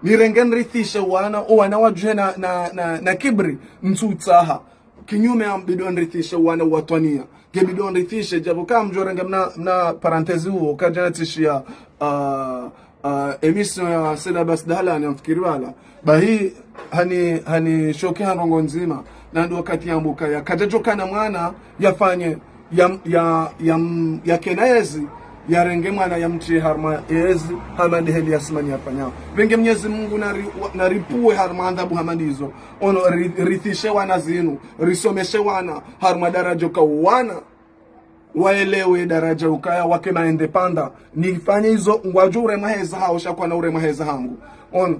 ni renge nrithishe wana, o wana wadjuhe na, na, na, na kibri, ntsu tsaha. Kinyume ya mbidi nrithishe wana watwaniya. Ngebidi nrithishe, djapvo ka ngamdjo renge mna, mna parenthèse uwo, kadjana tsishiya, ah, ah, émission ya Said Abbas Dahlani, amfikiri wala. Bahi, hani, hani shoke ha ndrongo ndzima, na ndo wakati yambuka ya, kadjadjo kana mwana, yafanye, ya, ya, ya, ya kena yezi, yarenge mwana yamtriye harumwa yezi, hama nde heli ya simani yafanyao. Pvenge Mnyezi Mungu nari-, wa-, naripuwe harumwa adhabu hama ndizo. Ono ri-, rithishe wana zinu, risomeshe wana, harumwa daraja uka wana, waelewe daraja ukaya, wake ma indépendant. Nifanye izo, ngwadjo uremwa heza hao, sha kwana uremwa heza hangu. Ono.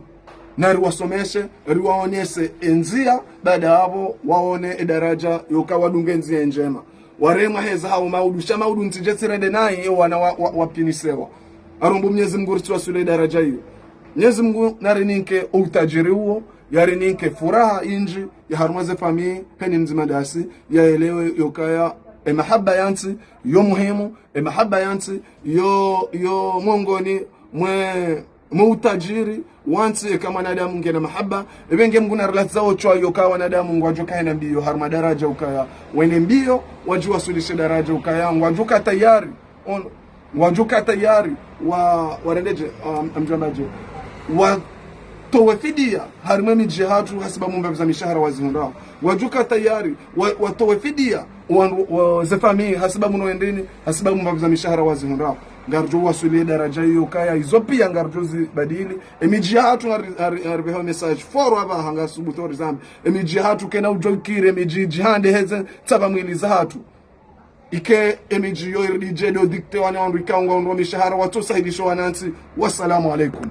Na riwasomeshe, riwaonese endzia, baada yapvo waone edaraja yoka wadunge ndzia ndjema. Waremwa heza hao maudu, sha maudu ntsi dje tsirende nayi, ye wana wa, wa, wapvinisewa. Harumwa Mnyezi Mngu ritsiwaswili edaraja iyo. Mnyezi Mngu narininke outajiri uwo, yarininke furaha indji, ya harumwa ze famille, heni mdzima dasi, yaelewe yokaya, emahaba ya ntsi, yo muhimu, emahaba ya ntsi, yo, yo mongoni, mwe, mwe utajiri, wa ntsi eka mwanadamu ngena mahaba, ebe nge Mngu narilaza otswa yoka wanadamu ngwadjoka hena mbio, harumwa daraja ukaya, wene mbio, wadjiwaswilishe daraja ukaya, ngwadjoka tayari, on, ngwadjoka tayari, wa, warendedje, um, amdjambaje, watowe fidia, harumwa emidji hatru hasibabu mbapvi za mishahara wazihundrao. Ngwadjoka tayari, wa, watowe fidia, wa, wa, ze famille, hasibabu no endeni, hasibabu mbapvi za mishahara wazihundrao. Ngaridjo waswili daraja iyo kaya, izo pia ngaridjo zibadili. Emidji hatru ngari, ngari, ngaribeho message, foro aba hanga subuto rizambe. Emidji hatru kena udjo kiri, emidji djihande heze, tsaba mwili za hatru. Ike emidji yo iridije do dikte wane wandru ikao ngwahundro mishahara watso sahilisho wanantsi. Wassalamu alaikum.